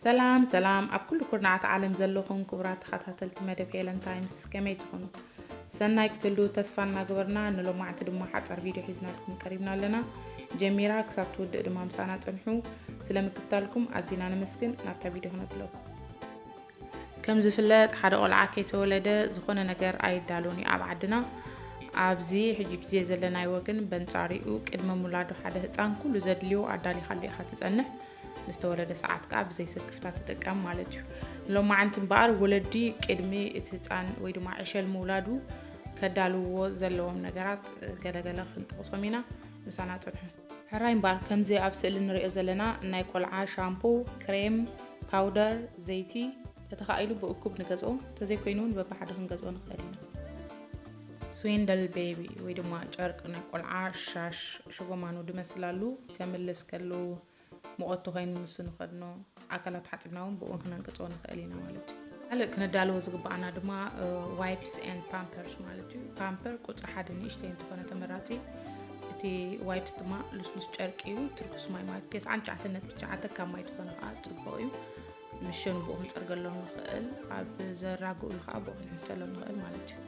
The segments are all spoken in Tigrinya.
ሰላም ሰላም፣ ኣብ ኩሉ ኩርናዓት ዓለም ዘለኹም ክቡራት ተኸታተልቲ መደብ ሄለን ታይምስ፣ ከመይ ትኾኑ? ሰናይ ክትህልዉ ተስፋ እናገበርና፣ ንሎማዕንቲ ድማ ሓጻር ቪድዮ ሒዝናልኩም ቀሪብና ኣለና። ጀሚራ ክሳብ ትውድእ ድማ ምሳና ጽንሑ። ስለ ምክትታልኩም ኣዚና ነመስግን። ናብታ ቪድዮ ክነብለኩም። ከም ዝፍለጥ፣ ሓደ ቆልዓ ከይተወለደ ዝኾነ ነገር ኣይዳሎን እዩ ኣብ ዓድና። ኣብዚ ሕጂ ግዜ ዘለናዮ ግን በንጻሪኡ ቅድሚ ሙላዱ ሓደ ህጻን ኩሉ ዘድልዮ ኣዳሊኻሉ ኢኻ ትጸንሕ። ምስ ተወለደ ሰዓት ከኣ ብዘይ ስክፍታ ትጥቀም ማለት እዩ። ሎማዓንቲ እምበኣር ወለዲ ቅድሚ እቲ ህጻን ወይ ድማ ዕሸል ምውላዱ ከዳልውዎ ዘለዎም ነገራት ገለገለ ክንጠቕሶም ኢና። ምሳና ጽንሑ። ሕራይ እምበኣር ከምዚ ኣብ ስእሊ ንሪኦ ዘለና ናይ ቆልዓ ሻምፖ፣ ክሬም፣ ፓውደር፣ ዘይቲ ተተኻኢሉ ብእኩብ ንገዝኦ፣ ተዘይኮይኑ እውን በብሓደ ክንገዝኦ ንኽእል ኢና። ስዊንደል ቤቢ ወይ ድማ ጨርቂ ናይ ቆልዓ ሻሽ ሽጎማኑ ድመስላሉ ከምልስ ከሉ ሙቐት ተኾይኑ ንሱ ንኸድኖ ኣካላት ሓፂብና እውን ብኡ ክነንቅፅኦ ንኽእል ኢና ማለት እዩ። ካልእ ክነዳልዎ ዝግባኣና ድማ ዋይፕስ ኤንድ ፓምፐርስ ማለት እዩ። ፓምፐር ቁፅሪ ሓደ ንእሽተይ እንተኾነ ተመራፂ። እቲ ዋይፕስ ድማ ልስሉስ ጨርቂ እዩ። ትርኩስ ማይ ማለት ተስዓን ትሽዓተን ነጥቢ ትሽዓተ ካብ ማይ ተኾነ ከዓ ፅቡቕ እዩ። ንሸኑ ብኡ ክንፀርገሎም ንኽእል፣ ኣብ ዘራግእሉ ከዓ ብኡ ክንሕሰሎም ንኽእል ማለት እዩ።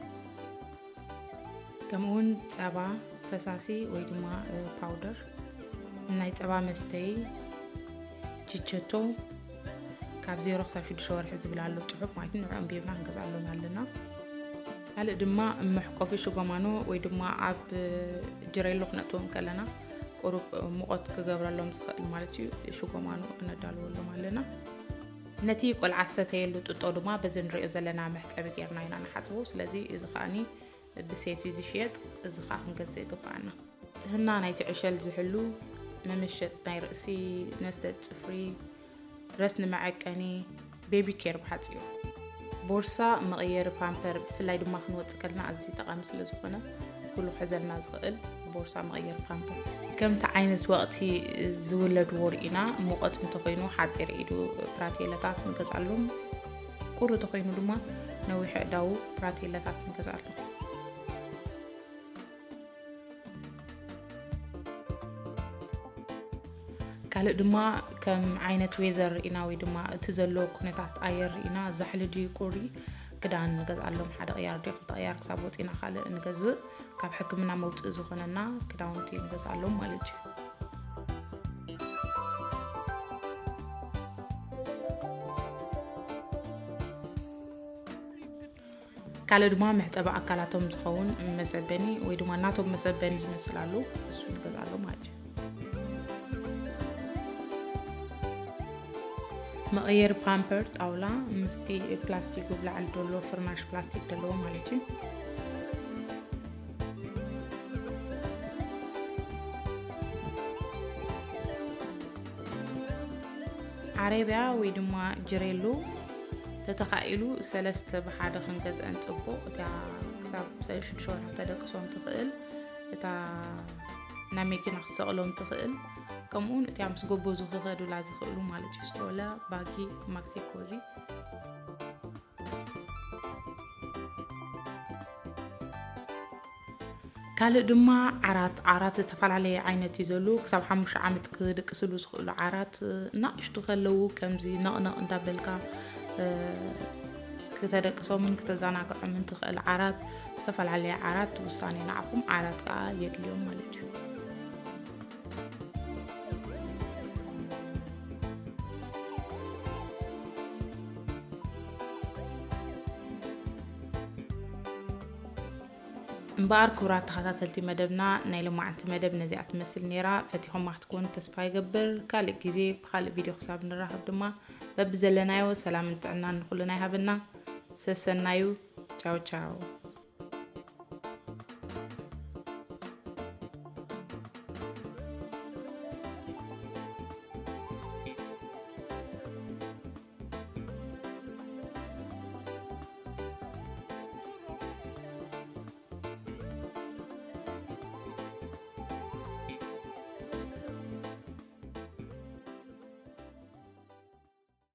ከምኡውን ጸባ ፈሳሲ ወይ ድማ እ፣ ፓውደር፣ ናይ ጸባ መስተይ፣ ችቸቶ፣ ካብ ዜሮ ክሳብ ሽዱሽተ ወርሒ ዝብል ኣሎ ጽሑፍ ማለት እዩ። ንዕኡ ኣንቢብና ክንገዝኣሎም ኣለና። ካልእ ድማ መሕቆፊ ሽጎማኖ ወይ ድማ ኣብ እ፣ ጅሬሎ ክነእትዎም ከለና ቁሩብ ሙቐት ክገብረሎም ዝኽእል ማለት እዩ። ሽጎማኖ ክነዳልወሎም ኣለና። ነቲ ቆልዓ ዝሰተየሉ ጥጦ ድማ በዚ ንሪኦ ዘለና መሕጸቢ ጌርና ኢና ንሓጽቦ። ስለዚ እዚ ከኣኒ ብሴት እዩ ዝሽየጥ። እዚ ከኣ ክንገዝእ ይግብኣና። ንጽህና ናይቲ ዕሸል ዝሕሉ መመሸጥ ናይ ርእሲ፣ መስደድ ጽፍሪ፣ ረስኒ መዐቀኒ፣ ቤቢ ኬር ብሓጺሩ። ቦርሳ መቐየሪ ፓምፐር፣ ብፍላይ ድማ ክንወጽእ ከለና ኣዝዩ ጠቓሚ ስለ ዝኾነ፣ ኩሉ ክሕዘልና ዝኽእል ቦርሳ መቐየሪ ፓምፐር። ከምቲ ዓይነት ወቕቲ ዝውለድዎ ርኢና፣ ሙቐት እንተኾይኑ ሓጺር ኢዱ ፕራቴለታት ንገዝኣሎም፣ ቁሪ ተኾይኑ ድማ ነዊሕ ኣእዳዉ ፕራቴለታት ንገዝኣሎም። ካልእ ድማ ከም ዓይነት ዌዘር ርኢና ወይ ድማ እቲ ዘሎ ኩነታት ኣየር ርኢና ዛሕሊ ድዩ ቁሪ ክዳን ንገዝኣሎም ሓደ ቅያር ድዩ ክልተ ቅያር ክሳብ ወፂና ካልእ ንገዝእ ካብ ሕክምና መውፅኢ ዝኾነና ክዳውንቲ ንገዝኣሎም ማለት እዩ። ካልእ ድማ መሕፀቢ ኣካላቶም ዝኸውን መሰበኒ ወይ ድማ ናቶም መሰበኒ ዝመስል ኣሎ፣ እሱ ንገዝኣሎም ማለት እዩ። መቐየሪ ፓምፐር ጣውላ ምስቲ ፕላስቲክ ብላዕሊ ዘሎ ፍርናሽ ፕላስቲክ ዘለዎ ማለት እዩ። ዓረብያ ወይ ድማ ጅሬሎ ተተኻኢሉ ሰለስተ ብሓደ ክንገዝአን ጽቡቕ። እታ ክሳብ ሽዱሽተ ወርሒ ተደቅሶም ትኽእል፣ እታ ናብ መኪና ክሰቕሎም ትኽእል፣ ከምኡውን እቲኣ ምስ ጎቦ ዝኽኸዱላ ዝኽእሉ ማለት እዩ። ስትሮላ፣ ባጊ፣ ማክሲ ኮዚ። ካልእ ድማ ዓራት፣ ዓራት ዝተፈላለየ ዓይነት እዩ ዘሉ። ክሳብ ሓሙሽተ ዓመት ክድቅስሉ ዝኽእሉ ዓራት፣ እ፣ ናእሽቱ ከለዉ ከምዚ ነቕነቕ እንዳበልካ፣ እ፣ ክተደቅሶምን ክተዘናግዖምን ትኽእል ዓራት፣ ዝተፈላለየ ዓራት ውሳኔ ንዓኹም። ዓራት ከኣ የድልዮም ማለት እዩ። እምበኣር ክቡራት ተኸታተልቲ መደብና፣ ናይ ሎማዓንቲ መደብ ነዚኣ ትመስል ነይራ። ፈቲኹማ ክትኮኑ ተስፋ ይገብር። ካልእ ግዜ ብኻልእ ቪድዮ ክሳብ ንራኸብ ድማ በብዘለናዮ ሰላምን ጥዕናን ንኹልና ይሃበና። ሰሰናዩ። ቻው ቻው።